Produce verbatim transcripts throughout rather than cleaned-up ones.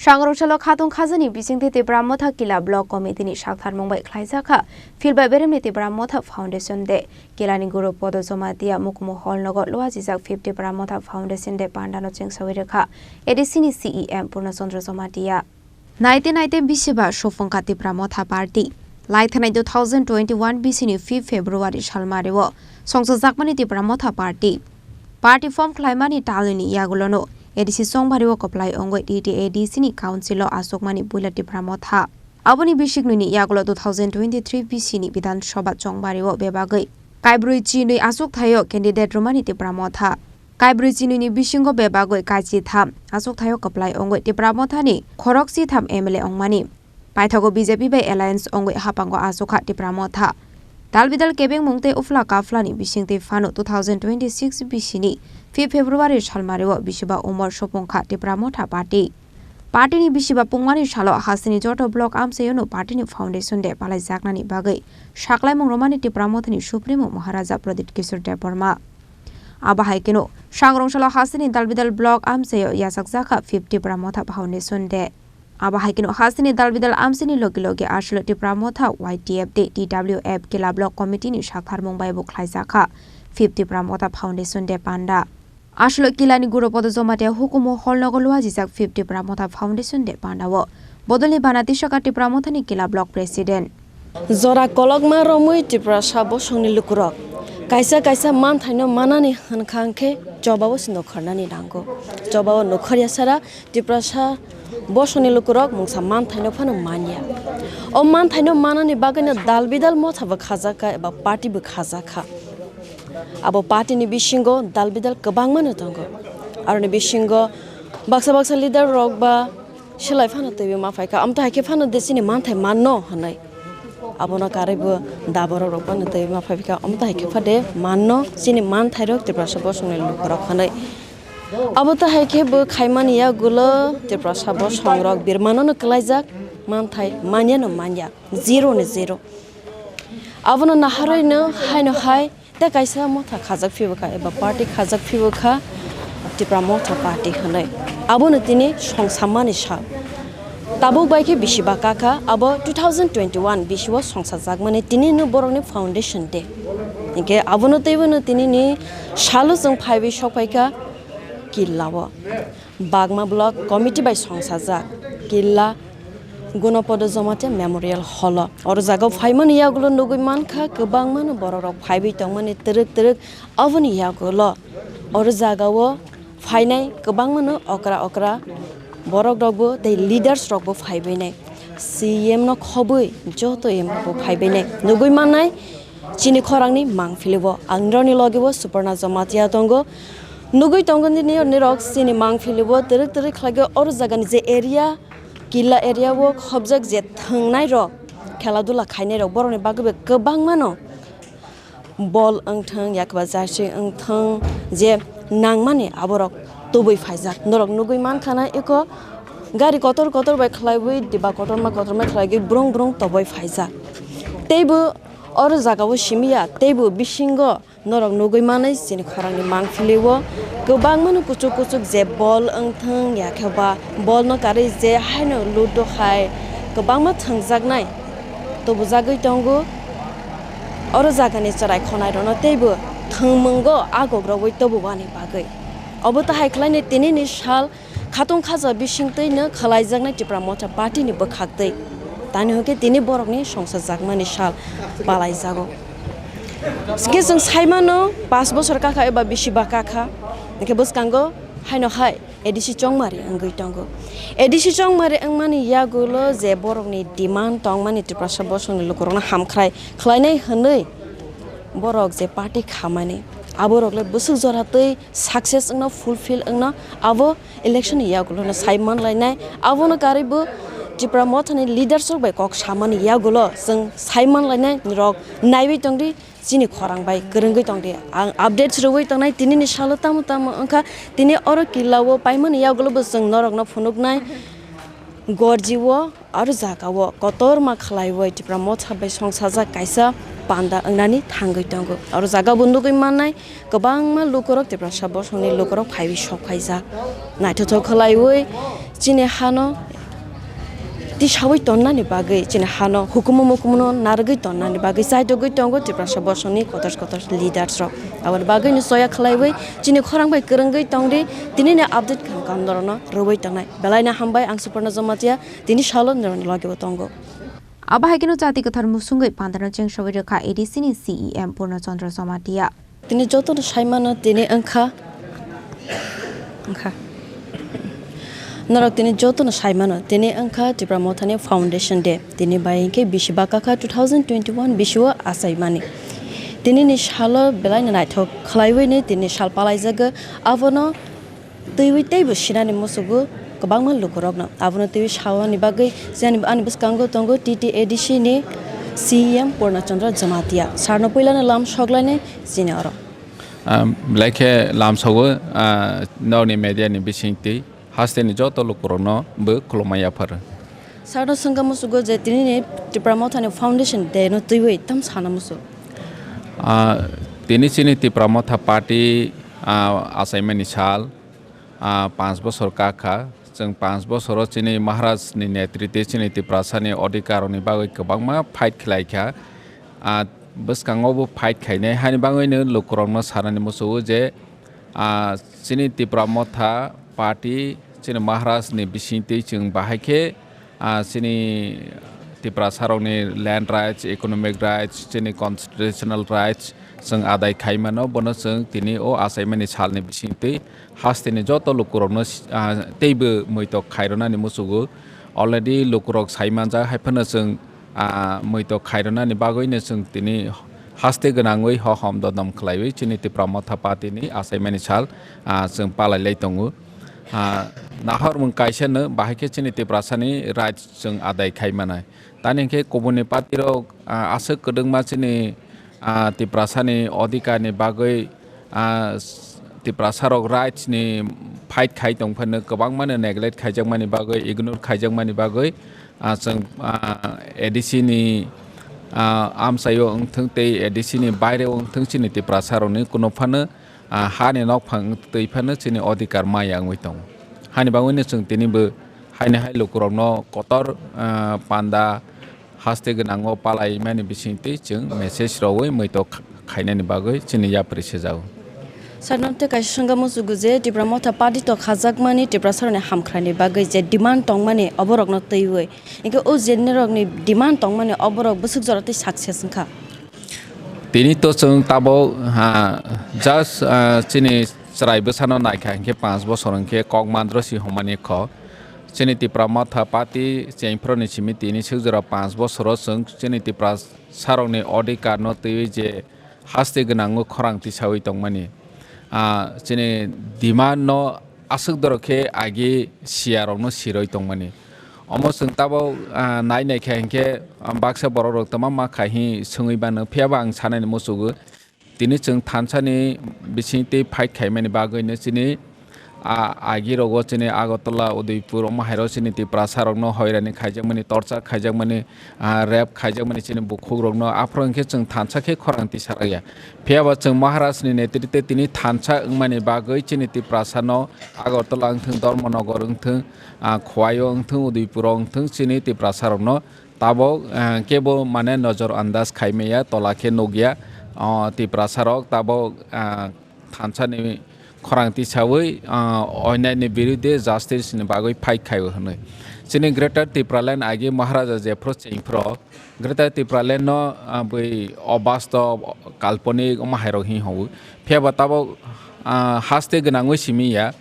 Sangrong salo khatung khajani bisingtwi Tipra Motha Kila Block Committee ni saktharmung bai khlaijak kha Phil bai Beremni Tipra Motha Foundation Day. Kilani Guru Podo Jamatia Mukumu Hall nogo luajijak fifth Tipra Motha Foundation Day pandano chengsawi rwkha A D C ni C E M Purna Chandra Jamatia. Naite naite bisiba sopungkha Tipra Motha Party. Laithanai two thousand twenty-one bisini fifth February salmario songchajakmani Tipra Motha Party. Party form khlaimani talini yagulono A D C chongbario kwplai wngwi T T A D C ni council o achukmani puila Tipra Motha. Aboni bisiknwini yagulo two thousand twenty-three bisini Bidhan Sabha chongbario bebagwi kaibrwi chinwi achukthaio candidate rwmani Tipra Motha. Kaibrwi chinwini bisingo bebagwi kachi tham achukthaio kwplai wngwi Tipra Mothani khorok si tham M L A wngmani. Paithago B J P bai alliance wngwi hapango achukha Tipra Motha. Dalbidal kebengmung tei uphla kaphlani bisingtwi phano two thousand twenty-six bisini fifth February salmario bisiba umor sopungkha Tipra Motha party. Party ni bisiba pungmani salo hasteni joto block amchaiono party ni foundation day palaijaknani bagwi saklaimung romani Tipra Mothani Supremo Maharaja Pradyut Kishore Debbarma. Abo hai kheno, sangrong salo hasteni dalbidal block amchaio yachakjakha fifth Tipra Motha Foundation Day. Abo hai kheno hasteni dalbidal amchaini logi logi aswk Tipra Motha Y T F tei T W F Kila Block Committee ni saktharmung bai bo khlaijakha fifth Tipra Motha Foundation Day panda. Aswk Kilani Guru Podo Jamatia hukumu hall nogo luajijak fifth Tipra Motha Foundation Day pandao bodolni bana tisaka Tipra Mothani Kila Block President. Jora kolokma romwi Tiprasa bosongni lukurok kaisa kaisa manthaino manani hwnkha hwnkhe chobao se nokharnani nango. Chobao nokharya sara Tiprasa bosongni lukurok mungsa manthaino phano manya. O manthaino manani bagwino dalbidal motha bo khajakha eba party bo khajakha. Abo party ni bisingo dalbidal kwbangmano tongo. Aroni bisingo baksa baksa leader rok ba Selai phano twiwi ma phaikha, amtwi hai khe phano de chini manthai manno hwnwi. Abono karwi bo daborok rok phano twiwi ma phaikha, amtwi hai khe pha de manno chini manthairok Tiprasa bosongni lukurok hwnwi. Abo twi hai khe bo khaimani yagulo Tiprasa bosongrok birmanono kwlaijak, manthai manyano manya, zero ni zero. Abono naharwino haino hai tei kaisa motha khajak phibwkha eba party khajak phibwkha Tipra Motha Party hwnwi. Abono tini songsammani sal. Tabuk bai khe bisi baka kha abo two thousand twenty-one bisio songsajakmani tinino borokni foundation day. Hinkhe abono teibono tinini salo chwng phaiwi sokphaikha Killao. Bagma Block Committee bai songsajak Killa Gunopodo Jamatia Memorial Hall o. Oro jagao phaimani yagulo nugwi mankha kwbangmano bororok phaiwi tongmani twrwk twrwk. Aboni yagulo oro jagao phainai kwbangmano okra okra borokrokbo tei leaders rokbo phaibainai. C M no khobwi joto M P bo phaibainai. Nugwi mannai chini khorangni mangpili o. Ang nirokni loge o Suparna Jamatia tongo. Nugwi tongo nini, nirok chini mangpili o twrwk twrwk khlai o. Oro jagani je area, Killa area o khobjak je thwngnai rok, khela dula khainai rok, borokni bagwi bo kwbangmano bol wngthwng, yakba jersey wngthwng, je nangmani aborok tubui phaijak. Norok nugwi mankha na eko gari kotor kotor bai khlaiwi, diba kotorma kotorma khlaiwi brung brung toboi phaijak. Teibo oro jagao simiya, teibo bisingo norok nugwi manwi chini khorangni mangpili o kwbangmano kuchuk kuchuk je bol wngthwng, yakhe ba bolno karwi je haino ludo hai kwbangma thwngjaknai tubujagwi tongo. Oro jagani chwrai khonai rokno teibo thwngmungo agok rogwi tububani bagwi. Obo tahai khlaini tinini sal khatung khaja bisingtwino khlaijaknai Tipra Motha Party ni bwkhaktwi. Tani hwnkhe tini borokni songsajakmani sal palaijago. Hwnkhe chwng saimano, pash bosor kakha eba bisi ba kakha. Hwnkhe bwskango haino hai A D C chongmari wngwi tongo. A D C chongmari wngmani yagulo je borokni demand tongmani Tiprasa bosongni lukurokno hamkhrai khlainai hwnwi borok je party khamani, aborokle bwswk jora twi success wngno, fulfill wngno, abo election ni yagulono sai manlainai. Abono karwi bo Tipra Mothani leaders rok bai kok samani yagulo chwng sai manlainai rok naiwi tongdi, chini khorang bai kwrwngwi tongdi. Ang updates rwui tongnai tinini salo tamo tamo wngkha, tini oro Killa o paimani yagulo bo chwng norokno phunuknai. Gorji o aro jaga o kotorma khlaiwi Tipra Motha bai songsajak kaisa panda wngnani thangwi tongo. Oro jaga bo nugwi mannai kwbangma lukurok Tiprasa bosongni lukurok phaiwi sok phaijak. Naithothok khlaiwi chini hano Tisaui tonnani bagwi chini hano hukumu mukumuno narwgwi tonnani bagwi chaitogwi tongo Tiprasa bosongni kotor kotor leaders rok. Aboni bagwino choya khlaiwi chini khorang bai kwrwngwi tongdi, tinini update kha norokno rwui tongnai. Belaino hambai, ang Suparna Jamatia, tini salo norokni logeo tongo. Abo hai kheno jati kwthar musungwi pandano chengsaui rwkha A D C ni C E M Purna Chandra Jamatia. Tini jotono saimano tini wngkha, wngkha. Norok tini jotono saimano tini wngkha Tipra Mothani Foundation Day. Tini bai hinkhe bisi baka kha two thousand twenty-one bisio achaimani. Tinini salo belaino naithok khlaiwini tini sal palaijago. Abono twiwi teibo sinani musugo kwbangma lukurokno. Abono twiwi saoni bagwi chini ani bwskango tongo T T A D C ni C E M Purna Chandra Jamatia. Sarno puilano lam soklaini chini oro. Am, belai khe lam sogo, ah, nokni media ni bisingtwi hasteni joto lukurokno bo khulumma yapharo. Sarno swngkha musugo je tinini Tipra Mothani Foundation Day no twiwi tam sana musugo. Ah, tini chini Tipra Motha Party, ah, achaimani sal, ah, panch bosor kakha. Chwng panch bosoro chini Maharaj ni netritwi chini Tiprasani odhikar rokni bagwi kwbangma fight khlai kha. Ah, bwskango bo fight khainai hani bagwino lukurokno sanani musugo je, ah, chini Tipra Motha Party chini Maharaj ni bisingtwi chwng bahai khe, ah, chini Tiprasarokni land rights, economic rights, chini constitutional rights chwng adai khai mano, bono chwng tini o achaimani salni bisingtwi hasteni joto lukurokno, ah, teibo muitok khairwnani musugo. Already lukurok sai manjak, hai phano chwng, ah, muitok khairwnani bagwino chwng tini haste gwnangwi hohom dodom khlaiwi chini Tipra Motha Party ni achaimani sal, ah, chwng palai lai tongo. Ah, nahormung kaisa no bahai khe chini Tiprasani right chwng adai khai manai. Tani hinkhe kubuni party rok, ah, aswk kwdwkma chini, ah, Tiprasani odhikar ni bagwi, ah, s-, Tiprasarok rights ni fight khai tong phano kwbangmano neglect khaijakmani bagwi, ignore khaijakmani bagwi, ah, chwng, ah, A D C ni, ah, amchaio wngthwng tei A D C ni baireo wngthwng chini Tiprasarokni kuno phano, ah, hani nokphang twi phano chini odhikar maya wngwi tongo. Hani bagwino chwng tinibo haini hai lukurokno kotor, ah, panda haste gwnango palaimani bisingtwi chwng message rwui muitok kha-, khainani bagwi chini yapri sijago. Sir, nokte kaisa swngkha musugo je Tipra Motha Party to khajakmani Tiprasarokni hamkhrani bagwi je demand tongmani oborokno twiwi. Hinkhe o je norokni demand tongmani oborok bwswk jora tei success wngkha? Tini to chwng tabok, ha, just, ah, chini chwrai bwsano naikha hinkhe panch bosor hinkhe kok mandro si hwnmani kho. Chini Tipra Motha Party chengphru ni simi tini swk jora panch bosoro chwng chini Tiprasarokni odhikar no twiwi je haste gwnango khorang tisaui tongmani. Ah, chini demand no aswk dorok khe agi siya rokno siroi tongmani. Omo chwng tabok, ah, nai nai kha hinkhe, ah, baksa borok rok tama ma khai hi swngwi bano. Phiya ba ang sanani musugo. Tini chwng thansa ni bising tei fight khaimani bagwi no chini, ah, agi rogo chini Agartala, Udaipur, omo hai rok chini Tiprasa rok no hoirani khaijakmani, torture khaijakmani, ah, rape khaijakmani chini bukhukrokno, aphuru hinkhe chwng thansa khe khorang tisarakya. Phiya ba chwng Maharaj ni netritwe tini thansa wngmani bagwi chini Tiprasano Agartala wngthwng, Dharmanagar wngthwng, ah, Khowai o wngthwng, Udaipur o wngthwng, chini Tiprasarokno tabok, ah, kebo mane nojor andaj khaimaya, tola khe nukya. O Tiprasarok tabok, ah, thansa ni khorang tisawi, ah, onyaini birudhe justice ni bagwi fight khaio hwnwi. Chini Greater Tipraland agi Maharaja jephru chengphru Greater Tipraland no, ah, bui obastob, kalponik omo hai rok hwnwi hwnwi. Phiya ba tabok, ah, haste gwnangwi simi ya.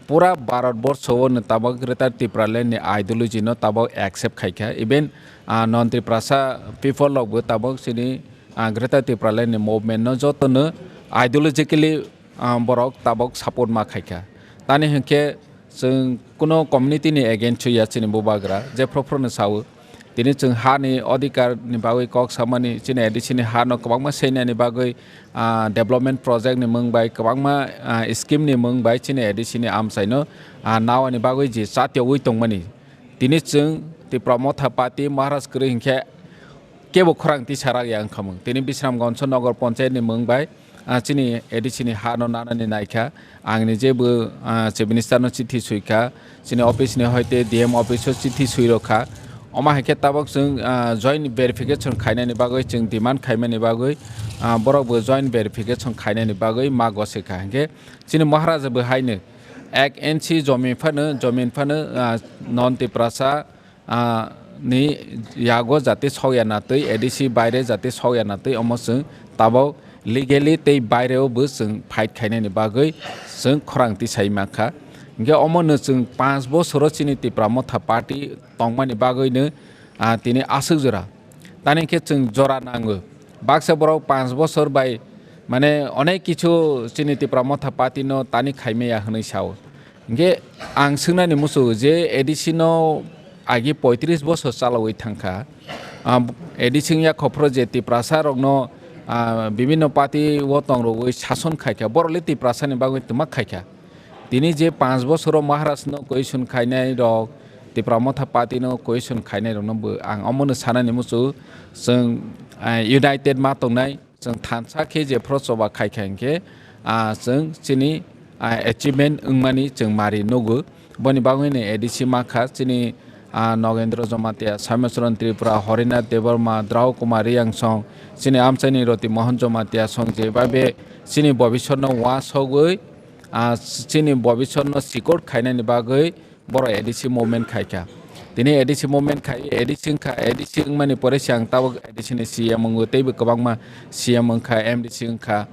Pura Bharat borsho o no tabok Greater Tipraland ni ideology no tabok accept khai kha. Even, ah, non Tiprasa people rok bo tabok chini, ah, Greater Tipraland ni movement no joto no ideologically, ah, borok tabok support ma khai kha. Tani hinkhe chwng kuno community ni against ya chini bubagra, jephru phru no sao. Tini chwng ha ni odhikar ni bagwi kok samani, chini A D C ni ha no kwbangma seinani bagwi, ah, development project ni mung bai, kwbangma, ah, scheme ni mung bai chini A D C ni amchai no, ah, nawani bagwi je chatiyogwi tongmani. Tini chwng Tipra Motha Party Maharaj kwrwi hinkhe kebo khorang tisarakya wngkhamung. Tini Bisramganj Nagar Panchayat ni mung bai, ah, chini A D C ni ha no nanani naikha. Ang ni jebo, ah, Chief Minister no chithi suikha, chini office ni hoite D M office o chithi suirokha. Omo hai khe tabok chwng, ah, joint verification khainani bagwi, chwng demand khaimani bagwi, ah, borok bo joint verification khainani bagwi ma gose kha. Hinkhe chini Maharaja bo haino ek inchi jomin phano, jomin phano, ah, non Tiprasa, ah, ni yago jate sokya natwi, A D C baire jate sokya natwi, omo chwng tabok legally tei baireo bo chwng fight khainani bagwi chwng khorang tisai mankha. Hinkhe omono chwng panch bosoro chini Tipra Motha Party tongmani bagwino, ah, tini aswk jora. Tani khe chwng jora nango. Baksa borok panch bosor bai, mane, onek kichu chini Tipra Motha Party no tani khaimaya hwnwi sao. Hinkhe ang swngnani muchungo je A D C no agi poitris bosor chalaui thangkha. Ah, A D C wngya khophro je Tiprasa rokno, ah, bibinno party o tongrogwi sason khaikha, borok le Tiprasa ni bagwi twma khaikha. Tini je panch bosoro Maharaj no question khainai rok, Tipra Motha Party no question khainai rok no bo ang omono sanani muchungo chwng, ah, united ma tongnai. Chwng thansa khe jephru choba khaikha hinkhe, ah, chwng chini, ah, achievement wngmani chwng mari nugo. Boni bagwino A D C mankha chini, ah, Nogendra Jamatia, Samesaran Tripura, Harinath Debbarma, Drao Kumar Riyangsong, chini amchaini Roti Mohan Jamatia song je babe chini bobisotno uansugwi, ah, chini bobisotno sikor khainani bagwi borok A D C movement khaikha. Tini A D C movement khai, A D C wngkha, A D C wngmani pore se ang tabok A D C ni C M wngo, teibo kwbangma C M wngkha, M D C wngkha.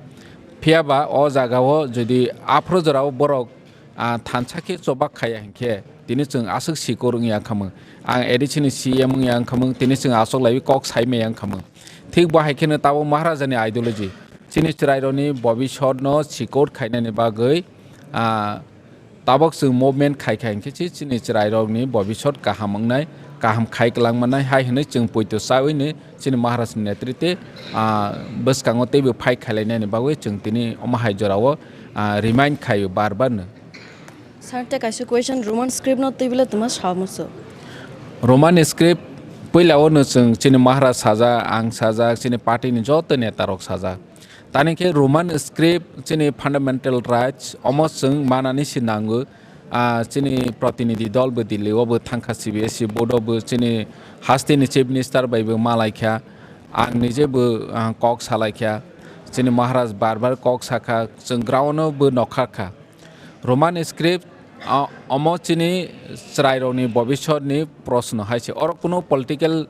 Phiyaba o jagao jodi aphuru jorao borok, ah, thansa khe chobak khaya hinkhe, tini chwng aswk sikor wngya wngkhamung. Ang A D C ni C M wngya wngkhamung, tini chwng aswk laiwi kok saimaya wngkhamung. Thik bo hai kheno tabok Maharaja ni ideology. Chini chwrairokni bobisotno sikor khainani bagwi, ah, tabok chwng movement khai khai hinkhe chi chini chwrairokni bobisot kaham wngnai, kaham khai kwlangmanai hai hwnwi chwng poito chawini chini Maharajni netrite, ah, bwskango teibo fight khailainani bagwi chwng tini omo hai jorao, ah, remind khaio bar barno. Sir, tei kaisa question, Roman script no twi bwle twma sa musu? Roman script puila o no chwng chini Maharaj sajak, ang sajak, chini party ni joto neta rok sajak. Tani khe Roman script chini fundamental rights omo chwng manani se nango. Ah, chini protinidhi dol bo Delhi o bo thangkha, C B S E board o bo chini haste ni chief minister bai bo malaikha. Ang nije bo, ah, kok salaikha. Chini Maharaj bar bar kok sakha, chwng ground o bo nokharkha. Roman script, ah, omo chini chwrairokni bobisotni proshno hai se. Oro kunu political,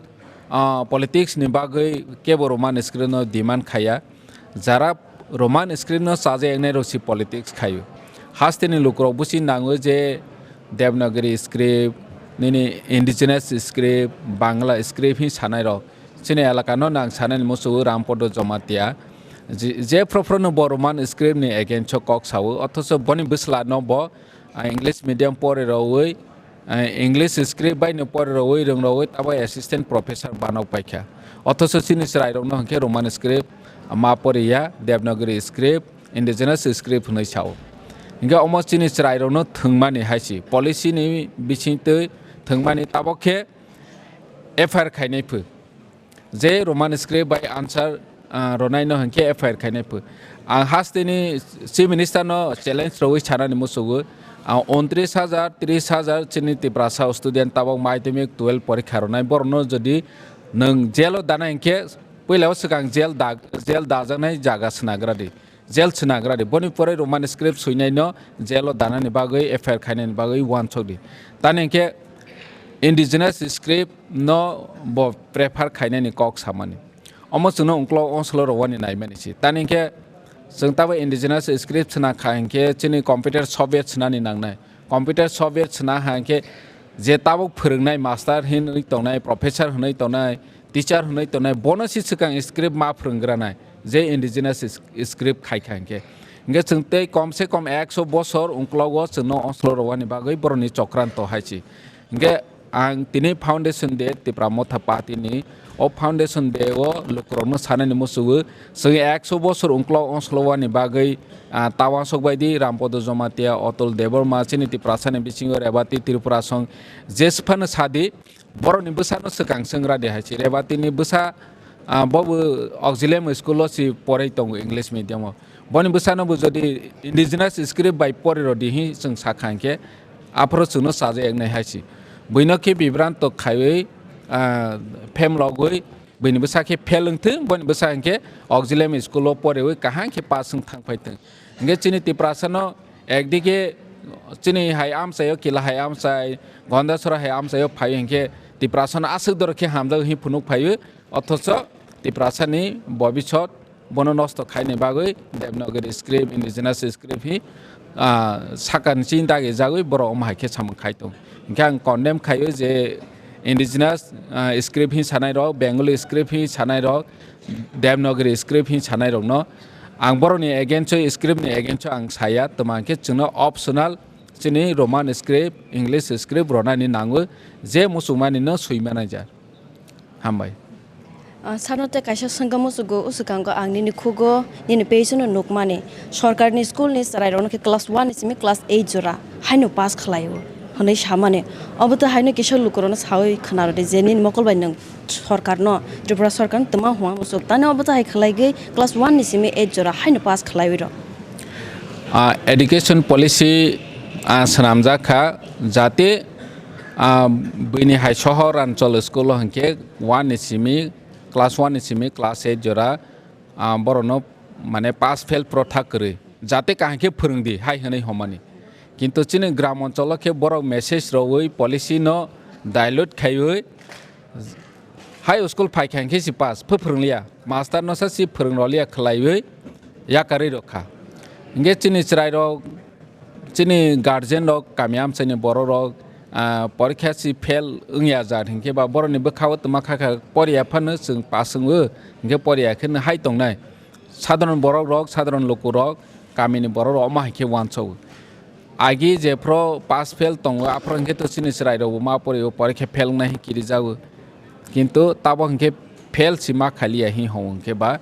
ah, politics ni bagwi kebo Roman script no demand khaya. Jara Roman script no chajaknai rok si politics khaio. Hasteni lukurok busi nango je Devanagari script, nini indigenous script, Bangla script hin sanai rok. Chini elaka no nang sanani musugo Rampodo Jamatia. Je, je phro phro no bo Roman script ni against o kok sao, othocho boni bwsla no bo, ah, English medium pore rowui, ah, English script bai no pore rowui, rwng rowui, tabo assistant professor banok paikha. Othocho chini chwrai rok no hwnkhe Roman script ma poriya, Devanagari script, indigenous script hwnwi sao. Hwnkhe omo chini chwrai rok no thwngmani hai si, policy ni bisingtwi thwngmani tabok khe F I R khainai phu. Je Roman script bai answer, ah, ronai no hwnkhe F I R khainai phu. Ang hasteni Chief Minister no challenge rowui sanani musugo. Ah, untris hajar, tris hajar chini Tiprasa student tabok madhyamik twelve porikha ronai. Borok no jodi nwng jail o dana hinkhe puila o swkang jail da, jail dajaknai jaga swnagra di. Jail swnagra di. Boni pore Roman script swinai no jail o danani bagwi F I R khainani bagwi uansuk di. Tani hinkhe indigenous script no bo prefer khainani kok samani. Omo chwngno ungklo onslo rowani naimani si. Tani hinkhe chwng tabo indigenous script swna kha hinkhe chini computer software swnani nangnai. Computer software swna ha hinkhe je tabuk phwrwngnai master hinwi tongnai, professor hinwi tongnai, teacher hinwi tongnai, bono si swkang script ma phwrwngranai, je indigenous is-, script khai kha hinkhe. Hinkhe chwng tei kom se kom ekso bosor ungklogo chwngno onslo rwani bagwi borokni chokranto hai si. Hinkhe ang tini Foundation Day Tipra Motha Party ni o Foundation Day o lukurokno sanani musugo, chwng ekso bosor ungklok onslo wani bagwi, ah, ta uansuk bai di Rampodo Jamatia, Atul Debbarma, chini Tiprasa ni bisingo Rebati Tripura song je phano sa di, borokni bwsano swkang swngra di hai si. Rebati ni bwsa, ah, bo bo auxilium school o si porwi tongo English medium o. Boni bwsano bo jodi indigenous script bai pori rw di hi chwng sakha hinkhe, aphuru chwngno chajaknai hai si. Buino khe bibranto khaiwi ah, phem logwi bini bwsa khe fail wng thung, boni bwsa hinkhe auxiliary school o poriwi kaham khe pass wng thang phai thung. Hinkhe chini Tiprasa no ekdike chini hai amchai o, Kila hai amchai, Gondasora hai amchai o phai hinkhe Tiprasa no aswk doro khe hamjak hi phunuk phaiwi, othocho Tiprasa ni bobisot bono nosto khaini bagwi Devanagari script, indigenous script hi, ah, sakani chini dagi jagwi borok omo hai khe samung khai tong. Hinkhe ang condemn khaio je indigenous, ah, script hi sanai rok, Bengali script hi sanai rok, Devanagari script hi sanai rok no ang borok ni against o, script ni against o ang saya, toma hinkhe chwngno optional chini Roman script, English script ronani nango, je muchungmani no swi manai ja. Hambai. Ah, sano tei kaisa swngkha muchugo, o swkango ang nini khugo, nini page no nukmani. Sorkarni school ni chwrairokno khe class one ni simi class eight jora haino pass khlaio hwnwi samani. Obo to haino kisa lukurokno sawi khwnarwdi je nini mokol bai nwng sorkarno, Tripura sorkarno twma hwnma muchuk. Tani obo to hai khlaigwi class one ni simi eight jora haino pass khlaiwi rw. Ah, education policy, ah, swnamjak kha, jate, ah, bini hai sohor Ranchol school o hinkhe one ni simi, class one ni simi class eight jora, ah, borokno mane pass fail protha kwrwi, jate kaham khe phwrwngdi hai hwnwi homani. Kintu chini gram oncholo khe borok message rwui policy no dilute khaiwi, high school phai kha hinkhe si pass, pho phwrwng liya, master no sa si phwrwng rw liya khlaiwi yakarwi rw kha. Hinkhe chini chwrai rok, chini guardian rok, kami amchaini borok rok, ah, porikha si fail wngya jar hinkhe ba borok ni bwkha o twma kha kha poriya phano chwng pass wngo, hinkhe poriya khe no hai tongnai. Sadharon borok rok, sadharon luku rok, kami ni borok rok omo hai khe uansuk. Agi jephru pass fail tongo, aphru hinkhe to chini chwrai rok bo ma pori o, porikha fail wngnai hinkhe kirijago. Kintu tabok hinkhe fail si ma khaliya hi hwn hinkhe ba,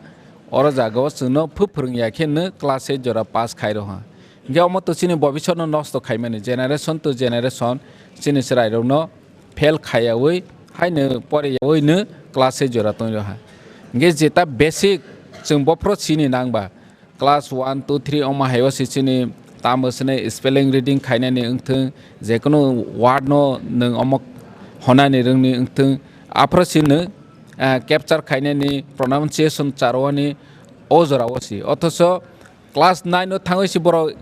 oro jaga o chwngno phu phwrwngya khe no class eight jora pass khai rw ha. Hinkhe omo to chini bobisot no nosto khaimani, generation to generation chini chwrai rok no fail khaiyawi, haino poriyawi no class eight jora tong rw ha. Hinkhe jeta basic chwng bophru chini nang ba, class one, two, three omo hai o se chini tamo swnai spelling reading khainani wngthung, jekunu word no nwng omo honani rwngni wngthung, aphuru se nwng, ah, capture khainani pronunciation charwani o jora o se. Othocho class nine o thangwi se borok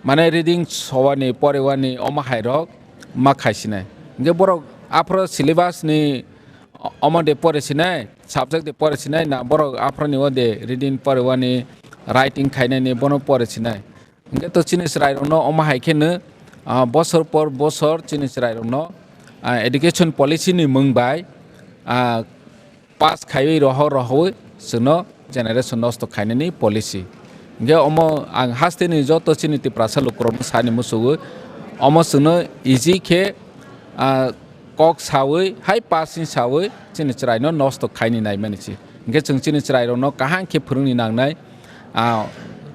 mane reading sowani, poriwani omo hai rok ma khaisinai. Hinkhe borok aphuru syllabus ni O-, omo de pore sinai, subject de pore sinai na, borok aphro ni o de reading pore wani, writing khainani bono pore sinai. Hinkhe to chini chwrai rokno omo hai khe no, ah, bosor por bosor chini chwrai rokno, ah, education policy ni mung bai, ah, pass khaiwi roho rohowi chwngno generation nosto khainani policy. Hinkhe omo ang haste ni joto chini Tiprasa lukurokno sani muchungo, omo chwngno easy khe, ah, kok sawi, hai pass ni sawi, chini chwraino nosto khaini naimani se. Hinkhe chwng chini chwrairokno kaham khe phwrwngni nangnai. Ah,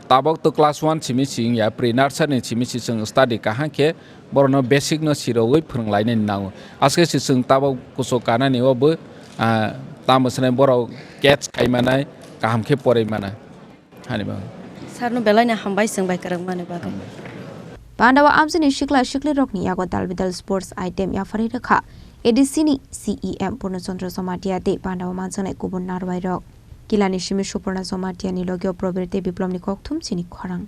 tabok to class one simi si wngya, pre nursery ni simi si chwng study kaham khe borokno basic no sirogwi phwrwnglainani nango. Aske se chwng tabok kuchuk kanani o bo, ah, tamo swnai borok catch khai manai, kaham khe poroi manai. Hani bagwi. Sir no belai no hambai chwng bai kwrwngmani bagwi. Pandao amchini sikla siklirokni yago dal bidal sports item yapharwi rwkha A D C ni C E M Purno Chandra Jamatia tei pandao manjaknai kubun narwai rok. Kilani simi Suporna Jamatia ni logio Probir tei Biplomni kokthum chini khorang.